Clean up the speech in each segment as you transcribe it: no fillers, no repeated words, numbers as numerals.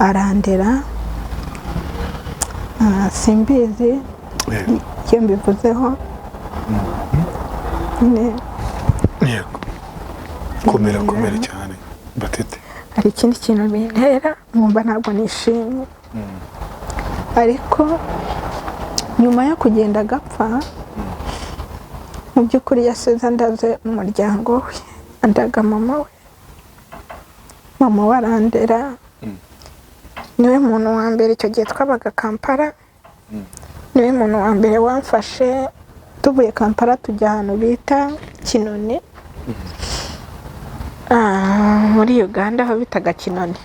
Arandera. Simbizi iyo mbivuzeho nyine. Yego, komera, komera cyane, Batete. Hari ikindi kintu bintera nkumva ntabwo nishimye, ariko nyuma yo kugenda agapfa, mu by'ukuri yasize andaze umuryango we, andaga mama we. Mama we arandera, niwe muntu wa mbere. Icyo gihe twabaga Kampala, niwe muntu wa mbere wamfashe. Tuvuye Kampala tujya ahantu bita Kinoni, muri Uganda, aho bitaga Kinoni.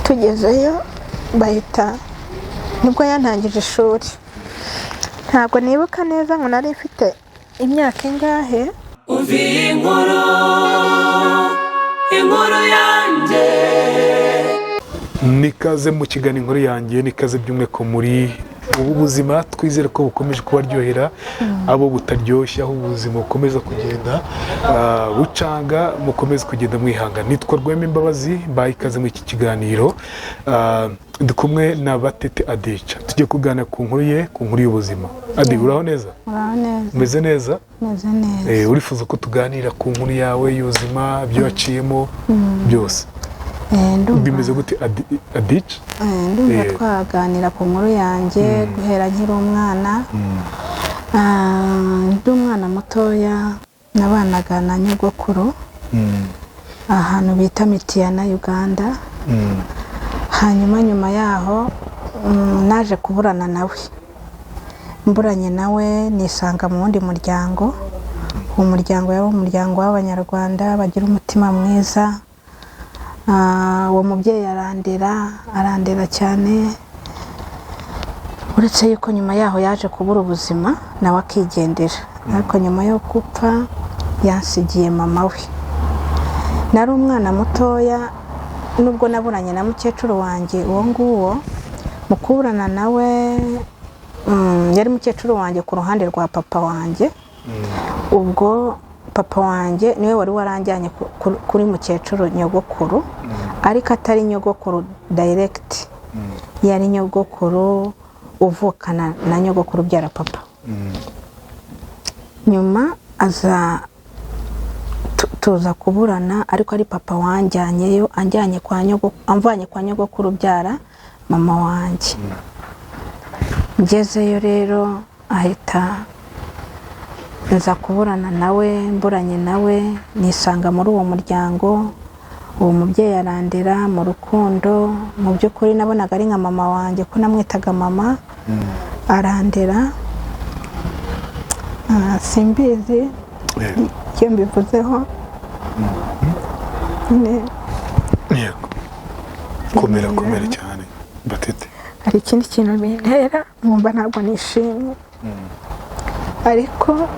Tugezeyo bahita, nibwo yantangije ishuri. Ntabwo nibuka neza ngo nari mfite imyaka ingahe. Umva iyi nkuru, inkuru yanjye. Nikaze mu kiganiro Inkuru Yanjye, nikaze by'umwihariko muri ubu buzima. Twizere ko bukomeje kubaryohera, abo butaryoshye, aho ubuzima bukomeza kugenda bucanga, mukomeze kugenda mwihangana. Nitwa Rwema Imbabazi, mbaye ikaze muri iki kiganiro. Ndi kumwe na Batete Adica, tugiye kuganira ku nkuru ye, ku nkuru y'ubuzima. Adi, uraho neza? Uraho neza. Umeze neza? Meze neza. Urifuza ko tuganira ku nkuru yawe y'ubuzima, ibyo waciyemo byose? Ndumva Bimeze gute, Adica? Ndumva twaganira ku nkuru yanjye guhera nkiri umwana. Ndi umwana mutoya, nabanaga na nyogokuru ahantu bita Mitiyana, Uganda. Hanyuma nyuma yaho naje kuburana nawe. Mburanye nawe nisanga mu wundi muryango. Uwo muryango yari umuryango w'Abanyarwanda bagira umutima mwiza. Uwo mubyeyi arandera, arandera cyane, uretse yuko nyuma yaho yaje kubura ubuzima nawe akigendera. Ariko nyuma yo gupfa yansigiye mama we. Nari umwana mutoya. Nubwo naburanye na mukecuru wanjye uwo nguwo, mu kuburana nawe, yari mukecuru wanjye ku ruhande rwa papa wanjye. Ubwo papa wanjye niwe wari waranjyanye kuri mukecuru nyogokuru, ariko atari nyogokuru direct, yari nyogokuru uvukana na nyogokuru ubyara papa. Nyuma aza tuza kuburana, ariko ari papa wanjyanyeyo, anjyanye kwa amvanye kwa nyogokuru ubyara mama wanjye. Ngezeyo rero ahita nza kuburana nawe. Mburanye nawe nisanga muri uwo muryango. Uwo mubyeyi arandera mu rukundo. Mu by'ukuri nabonaga ari nka mama wanjye, ko namwitaga mama. Arandera. Simbizi iyo mbivuzeho nyine. Yego, komera, komera cyane, Batete. Hari ikindi kintu bintera nkumva ntabwo nishimye, ariko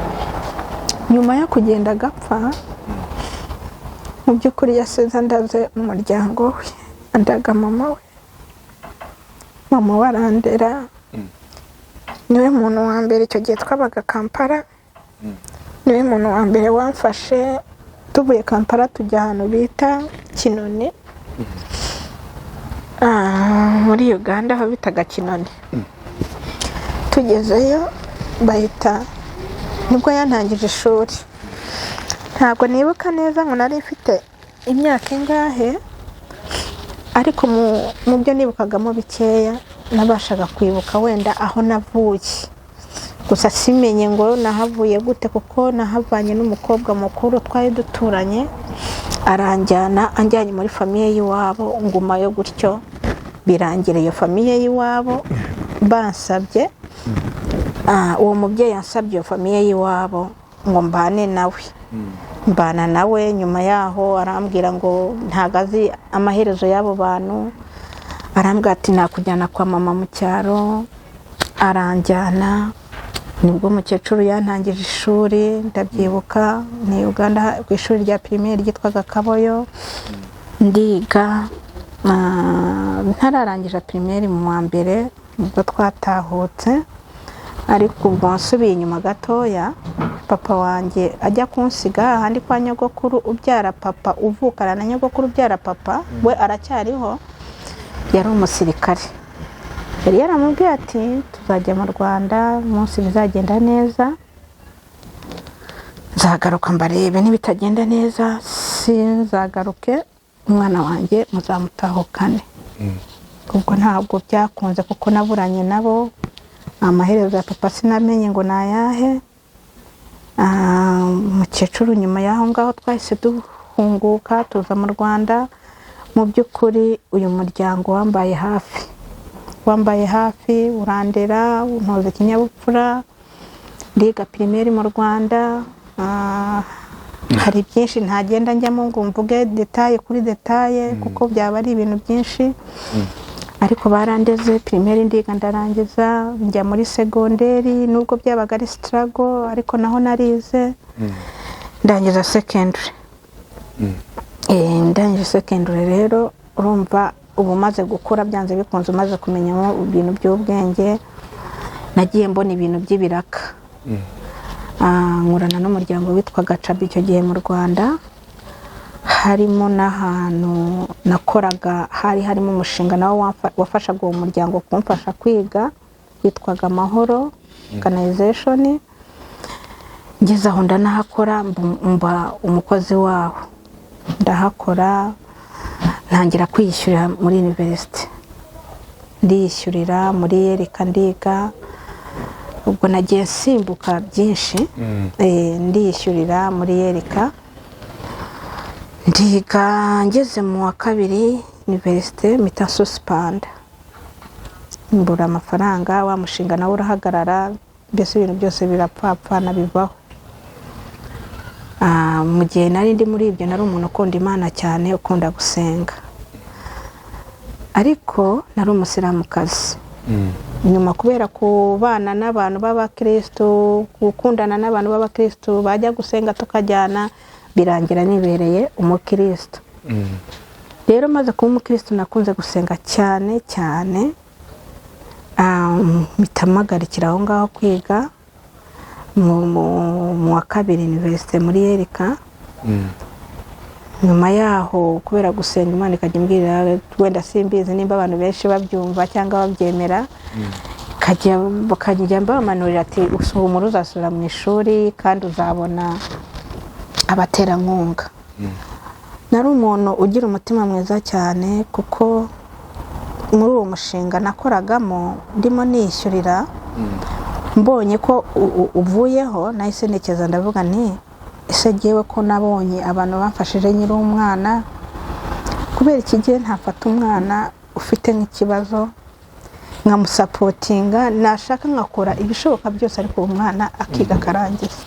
nyuma yo kugenda agapfa, mu by'ukuri yasize andaze umuryango we, andaga mama we. Mama we arandera, niwe muntu wa mbere. Icyo gihe twabaga Kampala, niwe muntu wa mbere wamfashe. Tuvuye Kampala tujya ahantu bita Kinoni, muri Uganda, aho bitaga Kinoni. Tugezeyo bahita, nibwo yantangije ishuri. Ntabwo nibuka neza ngo nari mfite imyaka ingahe, ariko mu byo nibukagamo bikeya, nabashaga kwibuka wenda aho navuye gusa, simenye ngo nahavuye gute, kuko nahavanye n'umukobwa mukuru twari duturanye, aranjyana, anjyanye muri famille y'iwabo, ngumayo gutyo. Birangira iyo famille y'iwabo bansabye. Uwo mubyeyi yansabye iyo famille y'iwabo ngo mbane nawe, mbana nawe. Nyuma yaho arambwira ngo ntabwo azi amaherezo y'abo bantu. Arambwira ati: "Nakujyana kwa mama mu cyaro." Aranjyana, nibwo umukecuru yantangije ishuri. Ndabyibuka, ni Uganda, ku ishuri rya primaire ryitwaga Kaboyo. Ndiga, ntararangiza primaire, mu wa mbere nibwo twatahutse. Ariko ubwo nsubiye inyuma gatoya, papa wanjye ajya kunsiga ahandi kwa nyogokuru ubyara papa, uvukana na nyogokuru ubyara papa, we aracyariho. Yari umusirikare, yari yaramubwiye ati tuzajya mu Rwanda umunsi bizagenda neza nzagaruka mbarebe, nibitagenda neza sinzagaruke, umwana wanjye muzamutahukane. Ubwo ntabwo byakunze kuko naburanye nabo. Amaherezo ya papa sinamenye ngo ni ayahe. Umukecuru nyuma y'aho ngaho twahise duhunguka tuza mu Rwanda. Mu by'ukuri uyu muryango wambaye hafi, wambaye hafi, urandera, untoza ikinyabupfura, ndiga primaire mu Rwanda. Hari byinshi ntagenda njyamo ngo mvuge détail kuri détail kuko byaba ari ibintu byinshi, ariko barandeze, primaire ndiga ndarangiza, njya muri segonderi nubwo byabaga ari struggle, ariko naho narize ndangiza secondary. Ndangije secondary rero, urumva uba umaze gukura byanze bikunze, umaze kumenyamo ibintu by'ubwenge. Nagiye mbona ibintu by'ibiraka. Nkorana n'umuryango witwaga Cabi icyo gihe mu Rwanda, harimo n'ahantu nakoraga hari harimo umushinga nawo wafashaga uwo muryango kumfasha kwiga, witwaga Amahoro Organization. Ngeze aho ndanahakora, mba umukozi waho, ndahakora, ntangira kwiyishyurira muri university, ndiyishyurira muri yereka ndiga. Ubwo nagiye nsimbuka byinshi. Ndiyishyurira muri yereka ndiga, ngeze mu wa kabiri université mpita nsuspenda, mbura amafaranga, wa mushinga nawe urahagarara, mbese ibintu byose birapfapfana bivaho. Mu gihe nari ndi muri ibyo, nari umuntu ukunda Imana cyane, ukunda gusenga, ariko nari umusilamukazi. Nyuma kubera kubana n'abantu b'abakirisitu, gukundana n'abantu b'abakirisitu, bajya gusenga tukajyana, birangira nibereye umukirisitu. Rero maze kuba umukirisitu nakunze gusenga cyane cyane. Mpita mpagarikira aho ngaho kwiga mu wa kabiri université muri yerika. Nyuma yaho, kubera gusenga, Imana ikajya imbwira, wenda simbizi nimba abantu benshi babyumva cyangwa babyemera, bakajya bamanurira ati humura uzasubira mu ishuri kandi uzabona abaterankunga. Nari umuntu ugira umutima mwiza cyane, kuko muri uwo mushinga nakoragamo ndimo nishyurira, mbonye ko uvuyeho, nahise ntekereza, ndavuga nti ese jyewe ko nabonye abantu bamfashije nkiri umwana, kubera iki gihe ntafata umwana ufite nk'ikibazo nkamusupportinga, nashaka nkakora ibishoboka byose, ariko uwo mwana akiga akarangiza?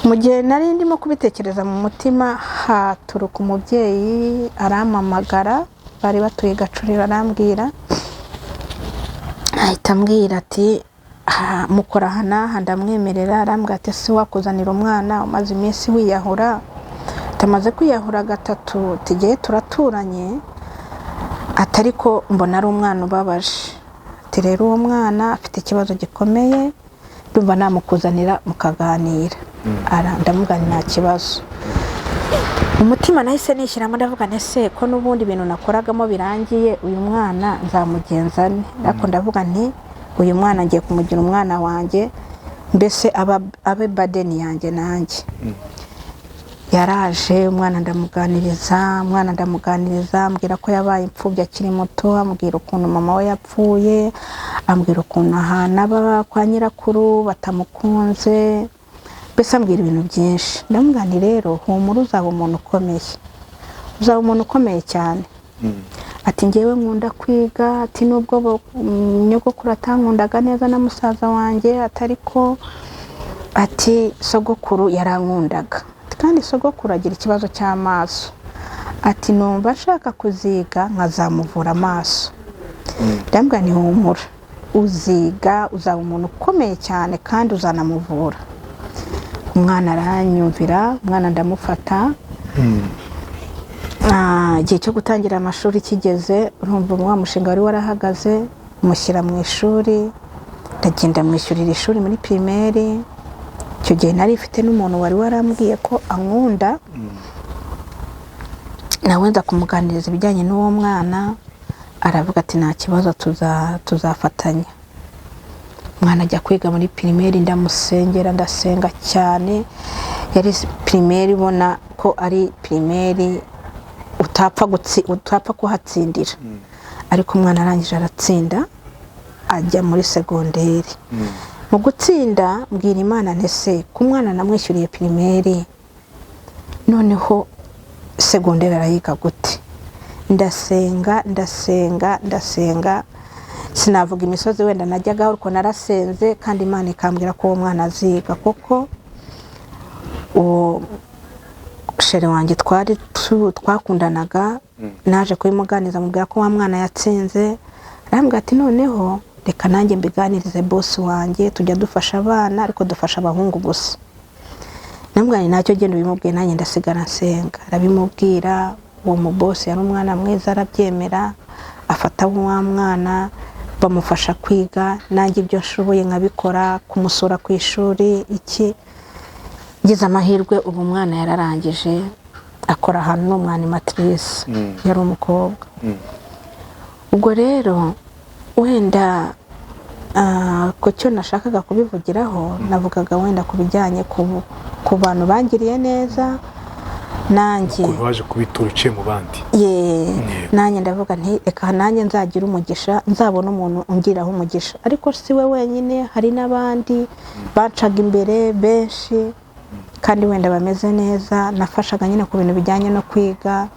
Mu gihe nari ndimo kubitekereza mu mutima, haturuka umubyeyi arampamagara, bari batuye Gacuriro, arambwira, ahita ambwira ati "Mukora aha n'aha." Ndamwemerera. Arambwira ati ese wakuzanira umwana umaze iminsi wiyahura, atamaze kwiyahura gatatu, tugiye turaturanye, ati ariko mbona ari umwana ubabaje, ati rero uwo mwana afite ikibazo gikomeye, ndumva namukuzanira mukaganira. Ndamubwira nti nta kibazo. Umutima nahise nishyiramo, ndavuga nti ese ko n'ubundi ibintu nakoragamo birangiye, uyu mwana nzamugenza nte? Ariko ndavuga nti uyu mwana ngiye kumugira umwana wanjye, mbese abe burden yanjye nanjye. Yaraje umwana ndamuganiriza, umwana ndamuganiriza, ambwira ko yabaye imfubyi akiri muto, ambwira ukuntu mama we yapfuye, ambwira ukuntu ahantu aba kwa nyirakuru batamukunze, mbese ambwira ibintu byinshi. Ndamubwira nti rero humura, uzaba umuntu ukomeye, uzaba umuntu ukomeye cyane. Ati ngewe nkunda kwiga, ati nubwo nyogokuru atankundaga neza na musaza wanjye, ati ariko ati sogokuru yarankundaga. Ati kandi sogokuru agira ikibazo cy'amaso, ati numva nshaka kuziga nkazamuvura amaso. Ndamubwira nti humura, uziga, uzaba umuntu ukomeye cyane kandi uzanamuvura. Umwana aranyumvira, umwana ndamufata. Igihe cyo gutangira amashuri kigeze, urumva wa mushinga wari warahagaze, mushyira mu ishuri, ndagenda mwishyurira ishuri muri primaire. Icyo gihe nari mfite n'umuntu wari warambwiye ko ankunda. Nawe nza kumuganiriza ibijyanye n'uwo mwana, aravuga ati nta kibazo, tuzafatanya. Umwana ajya kwiga muri primaire, ndamusengera, ndasenga cyane. Yari primaire ubona ko ari primaire utapfa kuhatsindira, ariko umwana arangije aratsinda, ajya muri segonderi. Mu gutsinda mbwira Imana nti ese ku mwana namwishyuriye primaire, noneho segonderi arayiga gute? Ndasenga, ndasenga, ndasenga, sinavuga imisozi wenda najyagaho, ariko narasenze kandi Imana ikambwira ko uwo mwana aziga, kuko uwo chéri wanjye twari twakundanaga naje kubimuganiriza, mubwira ko wa mwana yatsinze. Arambwira ati noneho reka nanjye mbiganirize boss wanjye, tujya dufasha abana ariko dufasha abahungu gusa. Namubwira nti ntacyo, genda ubimubwiye, nanjye ndasigara nsenga. Arabimubwira, uwo mu boss yari umwana mwiza, arabyemera, afata wa mwana bamufasha kwiga, nanjye ibyo nshoboye nkabikora, kumusura ku ishuri iki. Ngize amahirwe ubu umwana yararangije, akora ahantu, ni umu animatrice, yari umukobwa. Ubwo rero wenda ku cyo nashakaga kubivugiraho, navugaga wenda ku bijyanye ku bantu bangiriye neza nanjye Ukuntu waje kubitura uciye mu bandi. Ye, nanjye ndavuga nti reka nanjye nzagira umugisha, nzabona umuntu ungiraho umugisha. Ariko si we wenyine, hari n'abandi bacaga imbere benshi kandi wenda bameze neza, nafashaga nyine ku bintu bijyanye no kwiga,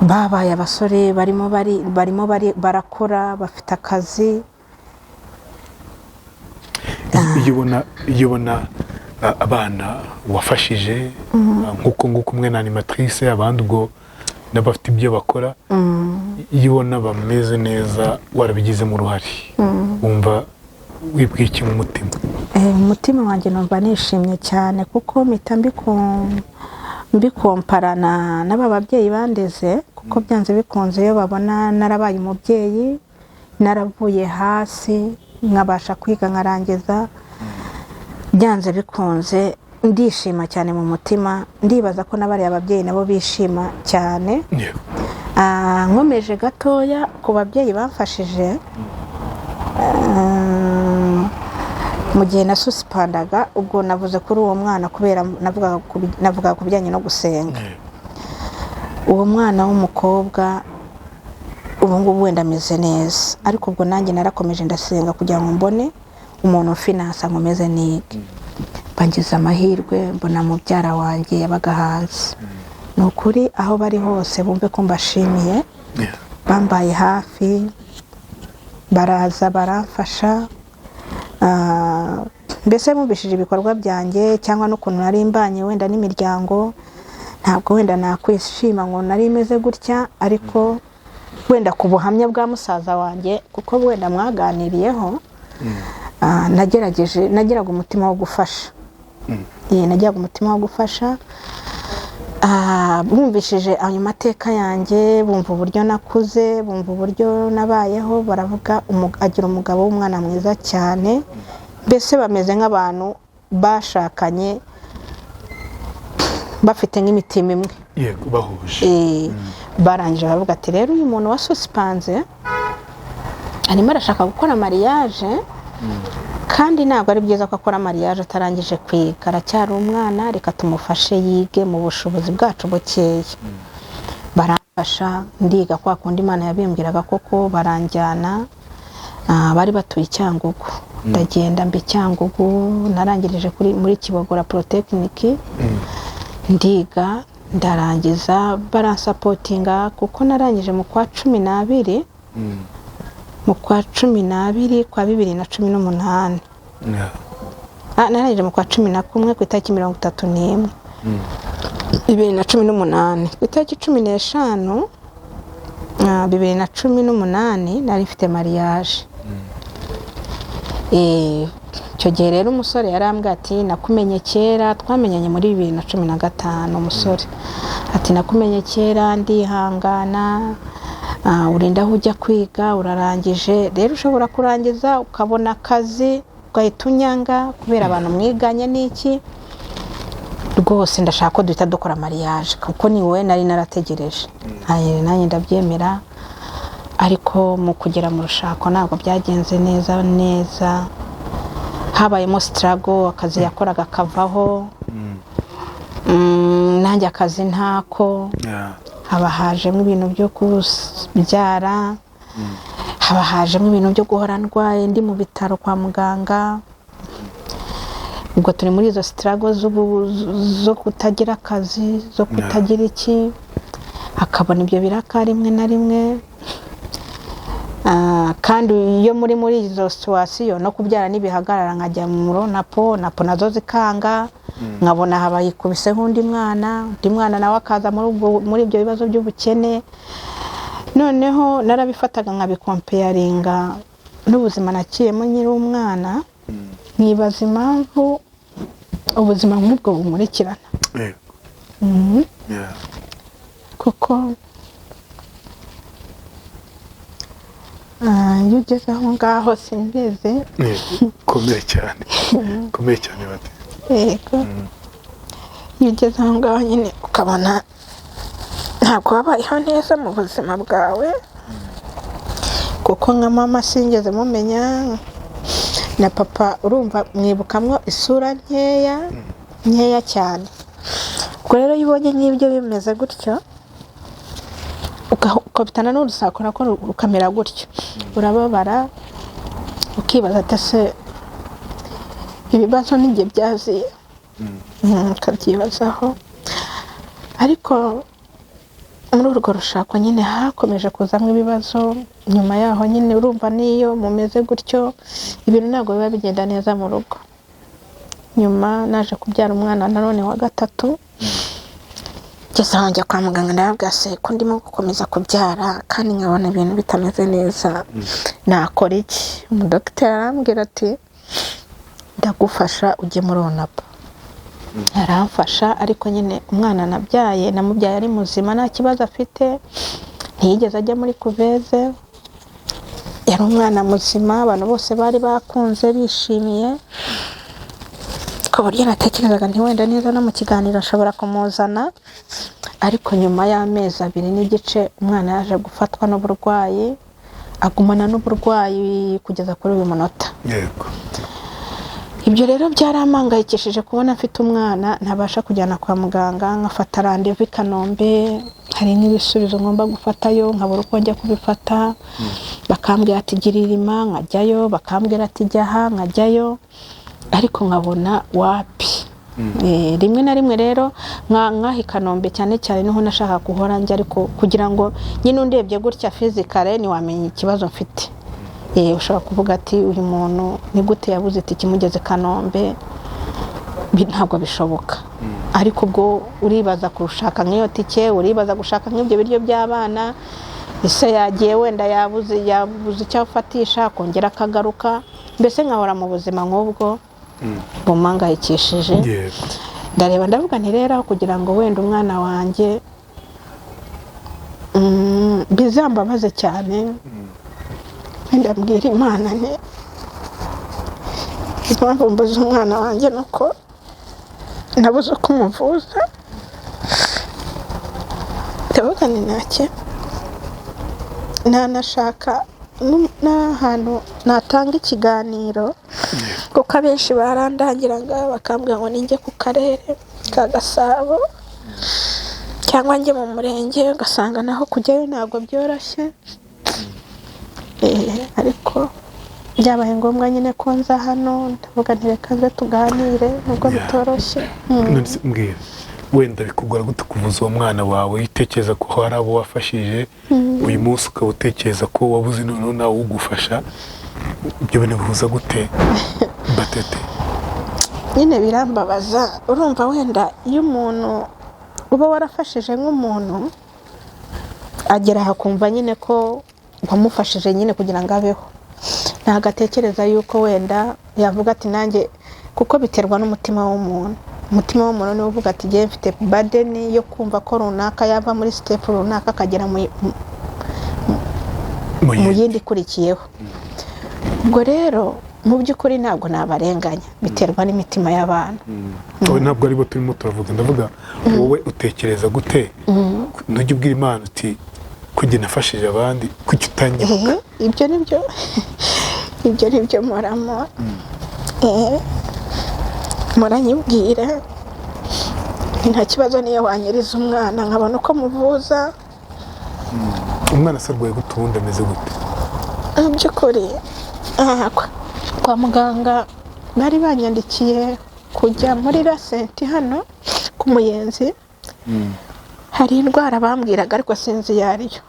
babaye abasore, barimo barakora, bafite akazi. Iyo ubona abana wafashije, nk'uko nguko umwe na animatrice, abandi ubwo n'abafite ibyo bakora, iyo ubona bameze neza warabigizemo uruhare, wumva wibwiye iki mu mutima? Umutima wanjye numva nishimye cyane, kuko mpita mbikomparana n'aba babyeyi bandeze, kuko byanze bikunze iyo babona narabaye umubyeyi, naravuye hasi nkabasha kwiga nkarangiza, byanze bikunze ndishima cyane mu mutima. Ndibaza ko n'abariya babyeyi nabo bishima cyane. Nkomeje gatoya ku babyeyi bamfashije, mu gihe nasuspendaga, ubwo navuze kuri uwo mwana kubera navugaga ku bijyanye no gusenga. Uwo mwana w'umukobwa ubu ngubu wenda ameze neza, ariko ubwo nanjye narakomeje ndasenga kugira ngo mbone umuntu ufinansa nkomeze nige. Bangize amahirwe mbona mubyara wanjye yabaga hanze. Ni ukuri aho bari hose bumve ko mbashimiye. Bambaye hafi, baraza baramfasha. Mbese bumvishije ibikorwa byanjye cyangwa n'ukuntu nari mbanye wenda n'imiryango, ntabwo wenda nakwishima ngo nari meze gutya, ariko wenda ku buhamya bwa musaza wanjye, kuko wenda mwaganiriyeho, nagerageje, nagiraga umutima wo gufasha. Nagiraga umutima wo gufasha. Bumvishije ayo mateka yanjye, bumva uburyo nakuze, bumva uburyo nabayeho, baravuga agira umugabo w'umwana mwiza cyane. Mbese bameze nk'abantu bashakanye bafite nk'imitima imwe. Yego, bahuje. Barangije baravuga ati rero uyu muntu wasuspenze arimo arashaka gukora mariage, kandi ntabwo ari byiza ko akora mariage atarangije kwiga, aracyari umwana, reka tumufashe yige mu bushobozi bwacu bukeya. Baramfasha ndiga kwa kundi Imana yabimbwiraga koko, baranjyana. Bari batuye i Cyangugu, ndagenda mba i Cyangugu, narangirije muri Kibogora Polytechnic, ndiga ndarangiza, baransupportinga kuko narangije mu kwa 12, mu kwa 12 kwa 2018. Narangije mu kwa 11 ku itariki 31 2018. Ku itariki 15 2018 nari mfite mariage. Icyo gihe rero umusore yarambwiye ati nakumenye kera, twamenyanye muri 2015. Umusore ati nakumenye kera, ndihangana, urinda aho ujya kwiga, urarangije. Rero ushobora kurangiza ukabona akazi ugahita unyanga kubera abantu mwiganye n'iki. Rwose ndashaka ko duhita dukora mariage, kuko ni wowe nari narategereje. Nanjye ndabyemera, ariko mu kugera mu rushako ntabwo byagenze neza neza. Habayemo struggle, akazi yakoraga kavaho, nanjye akazi ntako. Haba hajemo ibintu byo kubyara, haba hajemo ibintu byo guhora ndwaye, ndi mu bitaro kwa muganga. Ubwo turi muri izo struggle zo kutagira akazi, zo kutagira iki, hakabona ibyo biraka rimwe na rimwe. Kandi iyo muri izo situation no kubyara ntibihagarara, nkajya mu napo napo nazo zikanga, nkabona habayikubiseho undi mwana, undi mwana nawe akaza muri ibyo bibazo by'ubukene. Noneho narabifataga nkabicomparinga n'ubuzima naciyemo nkiri umwana, nkibaza impamvu ubuzima nk'ubwo bunkurikirana. Kuko iyo ugeze aho ngaho simbizi. Komeye cyane, komeye cyane bate. Yego, iyo ugeze aho ngaho nyine ukabona ntabwo wabayeho neza mu buzima bwawe, kuko nka mama singeze mumenya, na papa urumva mwibukamwo isura nkeya nkeya cyane. Ubwo rero iyo ubonye nk'ibyo bimeze gutyo, ukabitana n'urusako nako rukamera gutyo, urababara, ukibaza ati ese ibibazo n'igihe byaziye? Ukabyibazaho. Ariko muri urwo rushako nyine hakomeje kuzamo ibibazo nyuma yaho nyine. Urumva n'iyo mumeze gutyo, ibintu ntabwo biba bigenda neza mu rugo. Nyuma naje kubyara umwana nanone wa gatatu, ngeze aho njya kwa muganga, ndababwira se ko ndimo gukomeza kubyara kandi nkabona ibintu bitameze neza, nakora iki? Umudogiteri arambwira ati ndagufasha ujye muri onapo. Aramfasha, ariko nyine umwana nabyaye namubyaye ari muzima, nta kibazo afite, ntiyigeze ajya muri couveuse, yari umwana muzima, abantu bose bari bakunze bishimiye, ku buryo natekerezaga nti wenda neza no mu kiganiro ashobora kumuzana. Ariko nyuma y'amezi 2.5 umwana yaje gufatwa n'uburwayi, agumana n'uburwayi kugeza kuri uyu munota. Ibyo rero byarampangayikishije kubona mfite umwana ntabasha kujyana kwa muganga, nkafata rendez-vous i Kanombe, hari n'ibisubizo ngomba gufatayo nkabura uko njya kubifata, bakambwira ati gira irima nkajyayo, bakambwira ati jya aha nkajyayo, ariko nkabona wapi. Rimwe na rimwe rero nk'aha i Kanombe cyane cyane niho nashaka guhora njya, ariko kugira ngo nyine undebye gutya physically ntiwamenya ikibazo mfite. Ushobora kuvuga ati uyu muntu ni gute yabuze itike imugeze Kanombe? Ntabwo bishoboka. Ariko ubwo uribaza kurushaka nk'iyo tike, uribaza gushaka nk'ibyo biryo by'abana, ese yagiye wenda yabuze icyo afatisha, akongera akagaruka, mbese nkahora mu buzima nk'ubwo bumpangayikishije. Ndareba ndavuga nti rero aho kugira ngo wenda umwana wanjye bizambabaze cyane, wenda mbwira Imana nti impamvu mbuze umwana wanjye ni uko nabuze uko umuvuza. Ndavuga nti ntacyo nanashaka n'ahantu natanga ikiganiro, kuko abenshi barandangiraga bakambwira ngo ninjye ku karere ka Gasabo cyangwa njye mu murenge, ugasanga naho kujyayo ntabwo byoroshye. Ariko byabaye ngombwa nyine ko nza hano, ndavuga nti reka nze tuganire nubwo bitoroshye. None se mbwira, wenda bikugora gute kuvuza uwo mwana wawe, iyo utekereza ko hari abo wafashije, uyu munsi ukaba utekereza ko wabuze noneho nawe ugufasha, ibyo bintu bihuza gute Batete? Nyine birambabaza. Urumva wenda iyo umuntu uba warafashije nk'umuntu agera aha akumva nyine ko wamufashije nyine kugira ngo abeho, ntabwo atekereza yuko wenda yavuga ati nanjye, kuko biterwa n'umutima w'umuntu. Umutima w'umuntu niwo uvuga ati ngewe mfite burden yo kumva ko runaka yava muri step runaka akagera mu yindi ikurikiyeho. Ubwo rero Mu by'ukuri ntabwo nabarenganya, biterwa n'imitima y'abantu. Wowe ntabwo aribo turimo turavuga, ndavuga wowe utekereza gute? Ntujya ubwira Imana uti kugira nafashije abandi, kuki utanyibuka? Ibyo ni byo, ibyo ni byo mporamo. Muranyibwira nta kibazo, niyo wanyiriza umwana nkabona uko muvuza. Umwana se arwaye gute ubundi, ameze gute? Mu by'ukuri kwa muganga bari banyandikiye kujya muri rasenti hano ku Muyenzi. Hari indwara bambwiraga ariko sinzi iyo ariyo.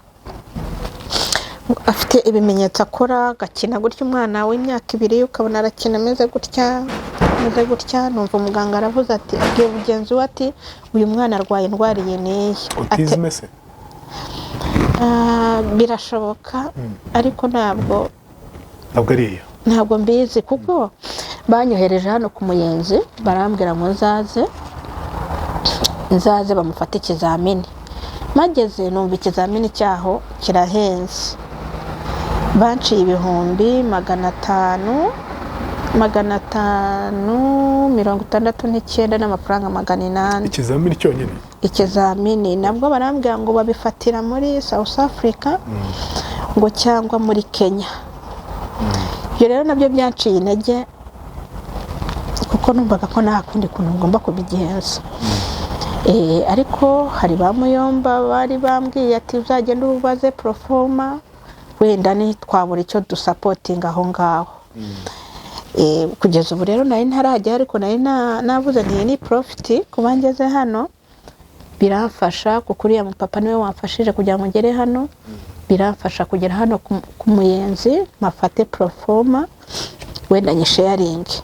Afite ibimenyetso, akora agakina gutya, umwana w'imyaka 2 ukabona arakina ameze gutya, ameze gutya. Numva umuganga aravuze ati, abwiye mugenzi we ati uyu mwana arwaye indwara iyi n'iyi. Autisme se? Birashoboka ariko ntabwo Ntabwo ari iyo. Ntabwo mbizi, kuko banyohereje hano ku Muyenzi, barambwira ngo nzaze, nzaze bamufate ikizamini. Mageze numva ikizamini cyaho kirahenze, banciye 500,000, 569 n'amafaranga 800. Ikizamini cyonyine? Ikizamini. Nabwo barambwira ngo babifatira muri South Africa ngo cyangwa muri Kenya. Ibyo rero nabyo byanciye intege, kuko numvaga ko nta kundi kuntu ngomba kubigenza. Ariko hari ba muyomba bari bambwiye ati uzagende ubaze proforma, wenda ntitwabura icyo dusapotinga aho ngaho. Kugeza ubu rero nari ntarajya, ariko nari navuze nti ni profit kuba ngeze hano, biramfasha, kuko uriya mupapa niwe wamfashije kugira ngo ngere hano. Biramfasha kugera hano ku Muyenzi mafate proforma, wenda nyisharinge.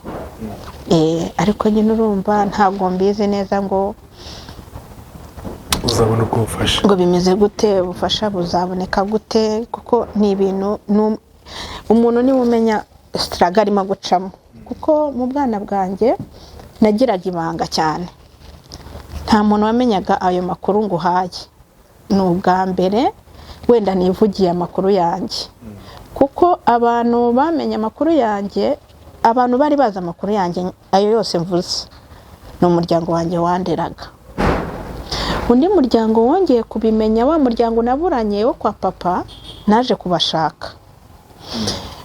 Ariko nyine urumva ntabwo mbizi neza ngo Uzabona uko ubufasha ngo bimeze gute, ubufasha buzaboneka gute, kuko ni ibintu umuntu niwe umenya struggle arimo gucamo. Kuko mu bwana bwanjye nagiraga ibanga cyane, nta muntu wamenyaga ayo makuru ngo uhaye. Ni ubwa mbere wenda nivugiye amakuru yanjye, kuko abantu bamenye amakuru yanjye, abantu bari bazi amakuru yanjye ayo yose mvuze, ni umuryango wanjye wanderaga. Undi muryango wongeye kubimenya, wa muryango naburanye wo kwa papa, naje kubashaka.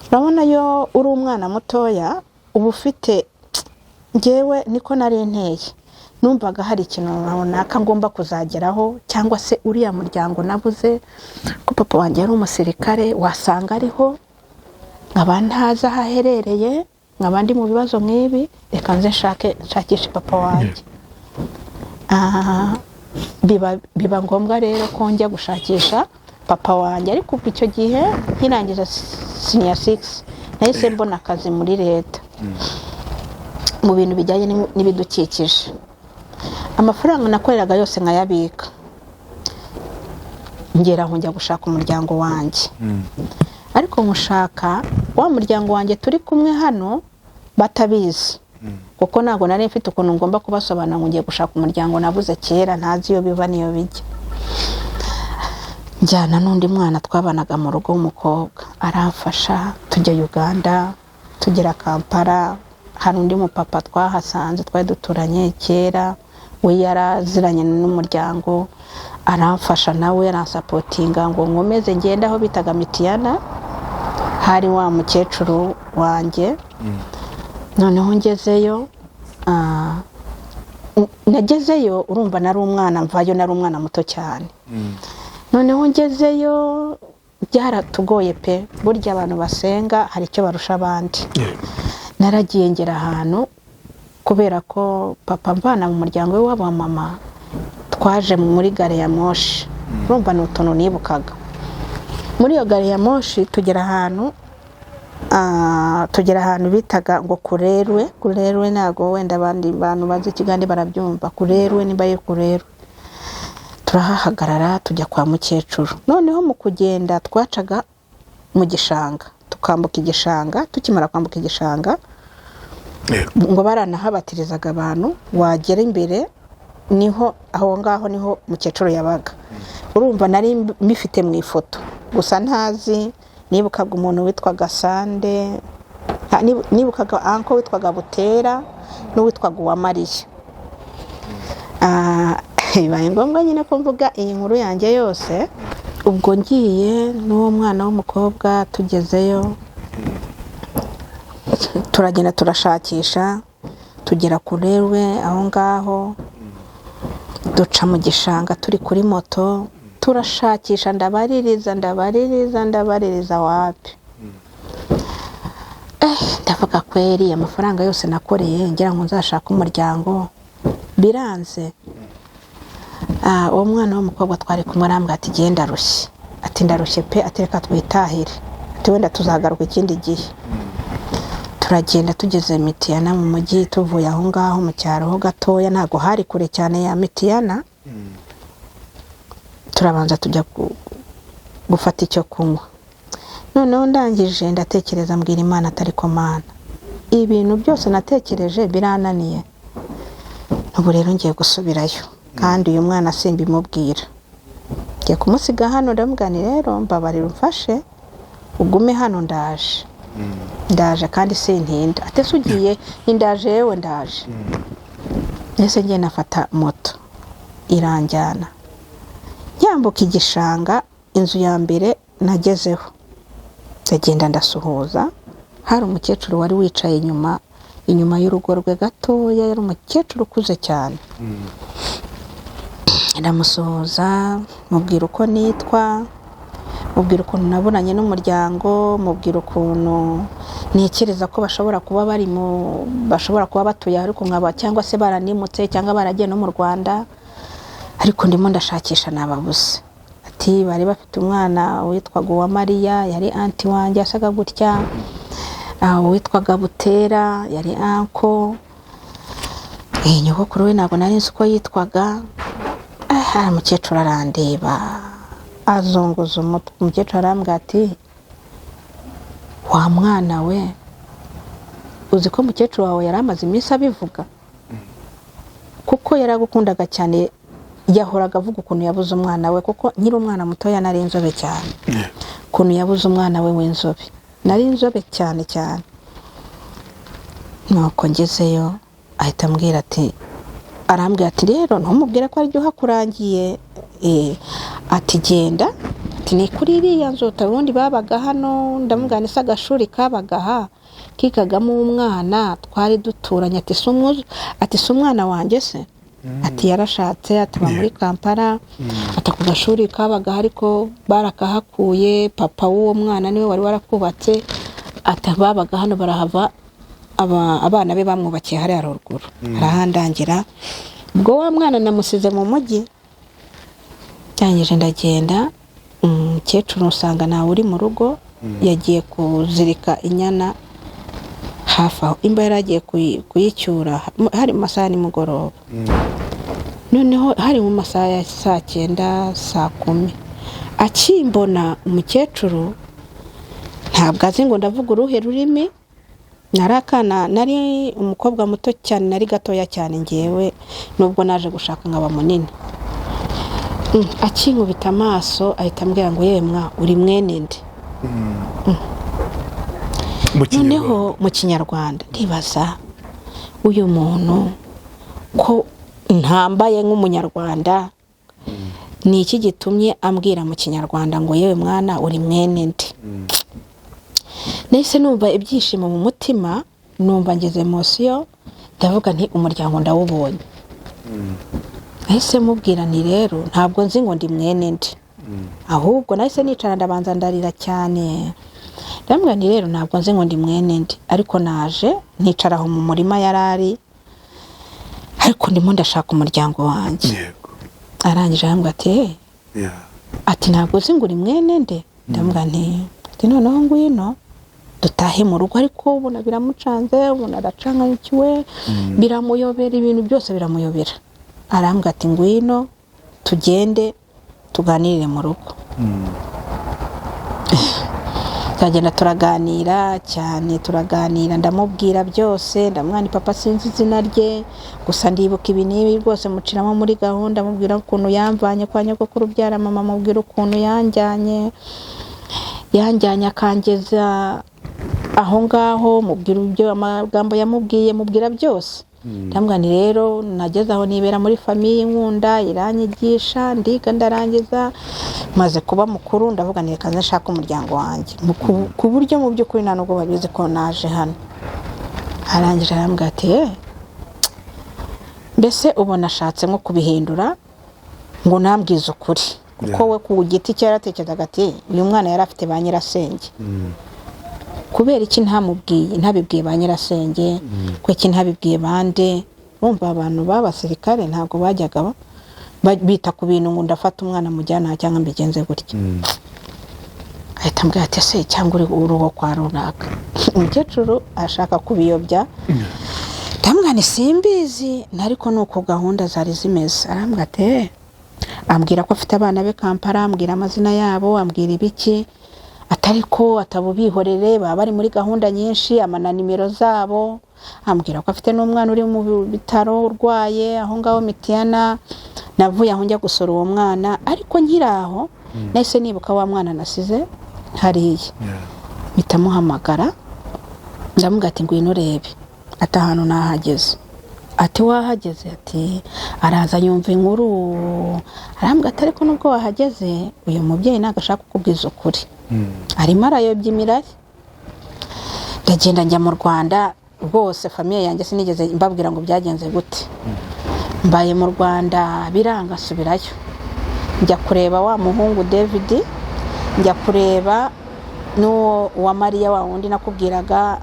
Urabona yo uri umwana mutoya uba ufite, ngewe niko nari nteye, numvaga hari ikintu runaka ngomba kuzageraho, cyangwa se uriya muryango nabuze, ko papa wanjye yari umusirikare, wasanga ariho nkaba ntazi aho aherereye, nkaba ndi mu bibazo nk'ibi, reka nze nshakishe papa wanjye. Biba ngombwa rero ko njya gushakisha papa wanjye. Ariko ubwo icyo gihe nkirangiza senior 6 nahise mbona akazi muri leta mu bintu bijyanye n'ibidukikije. Amafaranga nakoreraga yose nkayabika, ngera aho njya gushaka umuryango wanjye. Ariko nkushaka wa muryango wanjye turi kumwe hano batabizi, kuko ntabwo nari mfite ukuntu ngomba kubasobanura ngo ngiye gushaka umuryango nabuze kera, ntazi iyo biva n'iyo bijya. Njyana n'undi mwana twabanaga mu rugo w'umukobwa, aramfasha tujya Uganda, tugera Kampala. Hari undi mupapa twahasanze twari duturanye kera, we yaraziranye n'umuryango, aramfasha nawe aransapotinga ngo nkomeze ngende aho bitaga Mitiyana, hari wa mukecuru wanjye. Noneho ngezeyo, nagezeyo urumva nari umwana, mvayo nari umwana muto cyane. Noneho ngezeyo byaratugoye pe, burya abantu basenga hari icyo barusha abandi. Naragiye ngera ahantu, kubera ko papa mvana mu muryango we w'aba mama, twaje muri gare ya moshi. Urumva ni utuntu nibukaga. Muri iyo gare ya moshi tugera ahantu bitaga ngo Kurerwe. Kurerwe ntabwo wenda abandi bantu bazi Ikigande barabyumva, Kurerwe nimba ari Kurerwe. Turahahagarara tujya kwa mukecuru. Noneho mu kugenda twacaga mu gishanga, tukambuka igishanga. Tukimara kwambuka igishanga, ngo baranahabatirizaga abantu, wagera imbere niho aho ngaho niho mukecuru yabaga. Urumva nari mbifite mu ifoto gusa, ntazi, nibukaga umuntu witwaga Sande. Nibukaga anko witwaga Butera n'uwitwaga Uwamariya. Bibaye ngombwa nyine ko mvuga iyi nkuru yanjye yose. Ubwo ngiye n'uwo mwana w'umukobwa, tugezeyo turagenda turashakisha, tugera kuri rwe aho ngaho, duca mu gishanga turi kuri moto turashakisha, ndabaririza, ndabaririza, ndabaririza, wapi. Ndavuga kweri, amafaranga yose nakoreye ngira ngo nzashake umuryango biranze. Uwo mwana w'umukobwa twari kumwe arambwira ati: "Genda ndarushye," ati: "Ndarushye pe," ati: "Reka twitahire," ati: "Wenda tuzagaruka ikindi gihe." Turagenda, tugeze Mitiyana mu mujyi, tuvuye aho ngaho mu cyaro ho gatoya, ntabwo hari kure cyane ya Mitiyana, turabanza tujya gufata icyo kunywa. Noneho ndangije ndatekereza, mbwira Imana atari ko: "Mana, ibintu byose natekereje birananiye, ubu rero ngiye gusubirayo, kandi uyu mwana simbimubwira, ngiye kumusiga hano." Ndamubwira nti: "Rero mbabarira, umfashe ugume hano, ndaje, ndaje kandi sintinda." Ati: "Ese ugiye?" "Ndaje, yewe ndaje." Ese ngiye nafata moto iranjyana, nyambuka igishanga, inzu ya mbere nagezeho ndagenda ndasuhuza. Hari umukecuru wari wicaye inyuma, inyuma y'urugo rwe gatoya, yari umukecuru ukuze cyane. Ndamusuhuza, mubwira uko nitwa, mubwira ukuntu nabonanye n'umuryango, mubwira ukuntu ntekereza ko bashobora kuba bari mu bashobora kuba batuye aho, ariko nkaba cyangwa se baranimutse cyangwa baragiye no mu Rwanda, ariko ndimo ndashakisha nababuze. Ati bari bafite umwana witwaga Uwamariya, yari aunty wanjye, yasaga gutya. Uwitwaga Butera yari uncle. Nyogokuru we ntabwo nari nzi uko yitwaga. Umukecuru arandeba, azunguza umutwe. Umukecuru arambwira ati: "Wa mwana we, uzi ko umukecuru wawe yari amaze iminsi abivuga, kuko yaragukundaga cyane, yahoraga avuga ukuntu yabuze umwana we, kuko nkiri umwana mutoya nari inzobe cyane, ukuntu yabuze umwana we w'inzobe." Nari inzobe cyane cyane. Nuko ngezeyo ahita ambwira ati, arambwira ati: "Rero ntumubwire ko aribyo hakurangiye." Ati: "Genda," ati: "ni kuri iriya nzu, ubundi babaga hano." Ndamubwira nti: "Se agashuri kabaga aha kigagamo umwana twari duturanye?" Ati: "Si ati: "Si umwana wanjye se?" Ati: "Yarashatse," ati: "aba muri Kampala," ati: "Ako gashuri kabaga ariko barakahakuye, papa w'uwo mwana niwe wari warakubatse," ati: "babaga hano barahava, abana be bamwubakiye hariya ruguru." Arahandangira. Ubwo wa mwana namusize mu mujyi. Ndangije ndagenda, umukecuru usanga ntawe uri mu rugo, yagiye kuzirika inyana hafi aho, imba yari agiye kuyicyura, hari mu masaha ya nimugoroba. Noneho hari mu masaha ya saa 9, saa 10. Akimbona umukecuru, ntabwo azi ngo ndavuga uruhe rurimi. Nari akana, nari umukobwa muto cyane, nari gatoya cyane ngewe, nubwo naje gushaka nkaba munini. Akinkubita amaso ahita ambwira ngo: "Yemwa, uri mwene nde?" Mu Kinyarwanda. Noneho mu Kinyarwanda. Ndibaza uyu muntu ko ntambaye nk'Umunyarwanda, ni iki gitumye ambwira mu Kinyarwanda ngo: "Yewe mwana, uri mwene nde?" Nahise numva ibyishimo mu mutima, numva ngeze émotion, ndavuga nti: "Umuryango ndawubonye." Nahise mubwira nti: "Rero ntabwo nzi ngo ndi mwene nde." Ahubwo nahise nicara, ndabanza ndarira cyane. Ndamubwira nti: "Rero ntabwo nzi ngo ndi mwene nde, ariko naje nicara aho mu murima yari ari, ariko ndimo ndashaka umuryango wanjye." Arangije arambwira ati: "Eh." Ati: "Ntabwo uzi ngo uri mwene nde?" Ndamubwira nti, ati: "Noneho ngwino dutahe mu rugo." Ariko ubona biramucanze, ubona aracanganyikiwe, biramuyobera, ibintu byose biramuyobera. Arambwira ati: "Ngwino tugende tuganirire mu rugo." Turagenda turaganira cyane, turaganira, ndamubwira byose. Ndamwana: "Papa sinzi izina rye, gusa ndibuka ibi n'ibi rwose." Muciramo muri gahunda, mubwira ukuntu yamvanye kwa nyogokuru ubyara mama, mubwira ukuntu yanjyanye akangeza Aho ngaho mubwira ibyo amagambo yamubwiye, mubwira byose. Ndamubwira nti: "Rero nageze aho nibera muri famille inkunda, iranyigisha, ndiga, ndarangiza, maze kuba mukuru ndavuga nti reka nze nshake umuryango wanjye." Ku buryo mu by'ukuri nta nubwo babizi ko naje hano. Arangije arambwira ati: Mbese ubona ashatse nko kubihindura ngo nambwize ukuri?" Kuko we ku giti cye yaratekerezaga ati: "Uyu mwana yari afite ba nyirasenge, kubera iki ntamubwiye, ntabibwiye ba nyirasenge? Kubera iki ntabibwiye bande?" Urumva abantu b'abasirikare ntabwo bajyaga bita ku bintu ngo ndafata umwana mujyana aha cyangwa mbigenze gutya. Ahita ambwira ati: "Ese cyangwa uri uwo kwa runaka?" Umukecuru ashaka kubiyobya. Ndamubwira nti: "Simbizi," ariko ni uko gahunda zari zimeze. Arambwira ati: "Eh." Ambwira ko afite abana be Kampala, ambwira amazina yabo, ambwira ibiki, atari ko atabubihorere, baba bari muri gahunda nyinshi, amana nimero zabo. Ambwira ko afite n'umwana uri mu bitaro urwaye aho ngaho Mitiyana. Navuye aho njya gusura uwo mwana, ariko nkiri aho nahise nibuka wa mwana nasize hariya. Mpita muhamagara, ndamubwira ati: "Ngwino urebe," ati: "Ahantu nahageze." Ati: "Wahageze?" Ati araza yumva inkuru, arambwira ati: "Ariko nubwo wahageze, uyu mubyeyi ntabwo ashaka kukubwiza ukuri, arimo arayobya imirari." Ndagenda njya mu Rwanda rwose. Famille yanjye sinigeze mbabwira ngo byagenze gute. Mbaye mu Rwanda biranga, nsubirayo njya kureba wa muhungu David, njya kureba n'uwo wa Mariya, wa wundi nakubwiraga,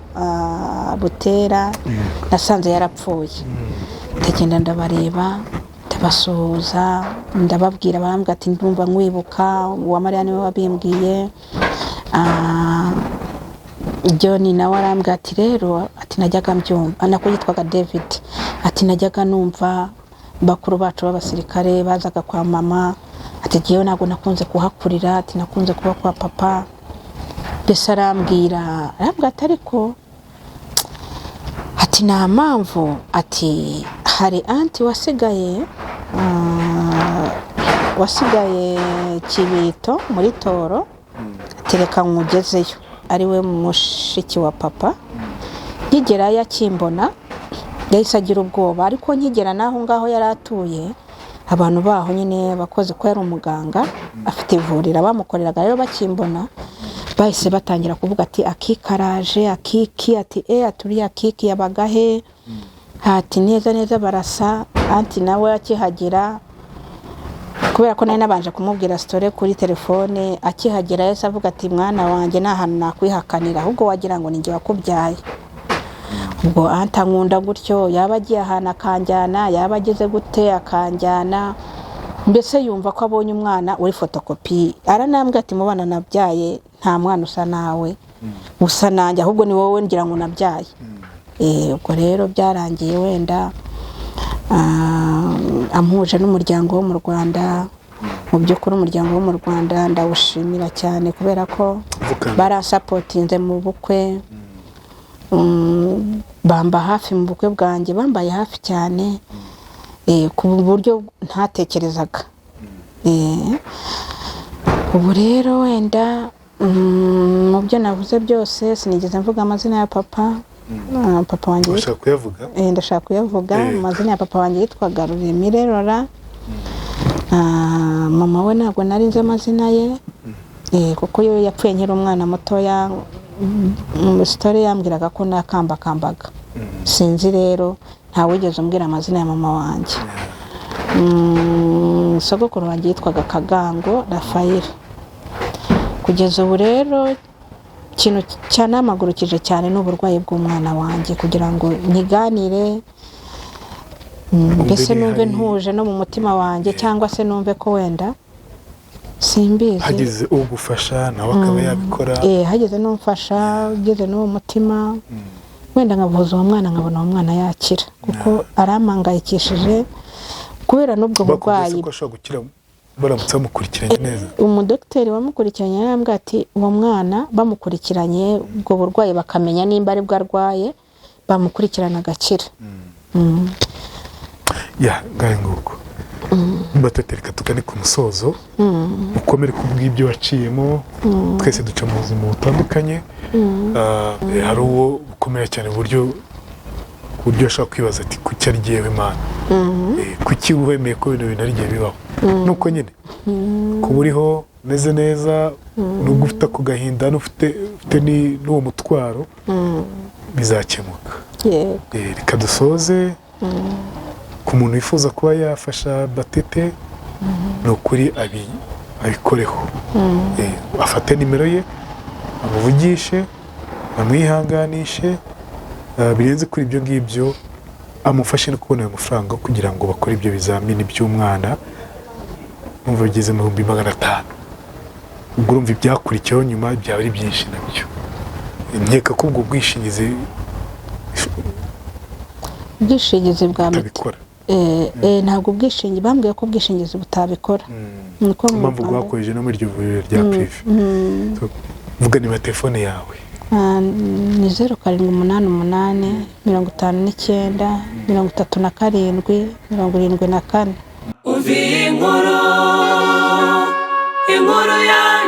Butera, nasanze yarapfuye. Ndagenda ndabareba, ndabasuhuza, ndababwira, barambwira ati: "Ndumva nkwibuka." Uwa Mariya niwe wabimbwiye. John nawe arambwira ati: "Rero," ati, "najyaga mbyumva," nako yitwaga David, ati: "Najyaga numva bakuru bacu b'abasirikare bazaga kwa mama," ati: "jyewe ntabwo nakunze kuhakurira," ati: "nakunze kuba kwa papa." Mbese arambwira ati: "Ariko," ati, "nta mpamvu," ati: "hari aunty wasigaye, wasigaye Kibito muri Toro," ati: "reka nkugezeyo," ari we mushiki wa papa. Nkigerayo akimbona yahise agira ubwoba, ariko nkigera n'aho ngaho yari atuye, abantu baho nyine, abakozi, ko yari umuganga afite ivuriro bamukoreraga, rero bakimbona bahise batangira kuvuga ati: "Akikaraje, akiki," ati: "E, ati uriya akiki yabaga he?" Ati: "Neza neza barasa." Aunty nawe akihagera, kubera ko nari nabanje kumubwira story kuri telefone, akihagera yahise avuga ati: "Mwana wanjye, nta hantu nakwihakanira, ahubwo wagira ngo ni njye wakubyaye." Ubwo aunty ankunda gutyo, yaba agiye ahantu akanjyana, yaba ageze gute akanjyana, mbese yumva ko abonye umwana uri fotokopi. Aranambwira ati: "Mu bana nabyaye nta mwana usa nawe, usa nanjye, ahubwo ni wowe ngira ngo nabyaye." Ubwo rero byarangiye wenda ampuje n'umuryango wo mu Rwanda. Mu by'ukuri umuryango wo mu Rwanda ndawushimira cyane kubera ko Vukana. barasapotinze mu bukwe, bamba hafi mu bukwe bwanjye, bambaye hafi cyane, ku buryo ntatekerezaga. Ubu rero wenda, mu byo navuze byose sinigeze mvuga amazina ya papa. Papa wanjye Ushaka kuyavuga? Ndashaka kuyavuga. Amazina ya papa wanjye yitwaga Ruremire Rora. Mama we ntabwo nari nzi amazina ye, kuko yo yapfuye nkiri umwana mutoya. Story yambwiraga ko nakambakambaga, sinzi rero, ntawigeze umbwira amazina ya mama wanjye. Sogokuru wanjye yitwaga Kagango Rafayeli. Kugeza ubu rero ikintu cyanamagurukije cyane ni uburwayi bw'umwana wanjye, kugira ngo nyiganire, mbese numve ntuje no mu mutima wanjye, cyangwa se numve ko wenda simbizi. Hagize ugufasha nawe akaba yabikora. Hageze n'umfasha ugeze n'uwo mutima, wenda nkavuza uwo mwana, nkabona uwo mwana yakira, kuko arampangayikishije kubera n'ubwo Bakubwiye se burwayi. ko ashobora gukira baramutse bamukurikiranye neza? Umudogiteri wamukurikiranye yarambwiye ati: "Uwo mwana bamukurikiranye ubwo burwayi, bakamenya nimba aribwo arwaye, bamukurikirana agakira." Ya ngahe nguko. Batete, reka tugane ku musozo. Ukomere ku bw'ibyo waciyemo. Twese duca mu buzima butandukanye. Hari uwo bukomera cyane ku buryo ashobora kwibaza ati: "Kuki ari jyewe, Mana? Kuki wemeye ko bino bintu ari igihe bibaho?" Nuko nyine kuba uriho umeze neza, nubwo ufite ako gahinda, n'ufite ufite n'uwo mutwaro, bizakemuka. Yego. Reka dusoze. Ku muntu wifuza kuba yafasha Batete, ni ukuri abikoreho. Afate nimero ye, amuvugishe, amwihanganishe. Birenze kuri ibyo ngibyo, amufashe no kubona ayo mafaranga kugira ngo bakore ibyo bizamini by'umwana. Numva bigeze mu 500,000. Ubwo urumva ibyakurikiyeho nyuma byaba ari byinshi nabyo. Nkeka ko ubwo bwishingizi Ubwishingizi bwa miti butabikora. Ntabwo ubwishingizi, bambwiye ko ubwishingizi butabikora. Niko mu Impamvu Rwanda. bwakoreje no muri iryo vuriro rya privé. So, vuga niba telefone yawe. Ni 0788 59 37 74. Umva iyi nkuru, inkuru yanjye.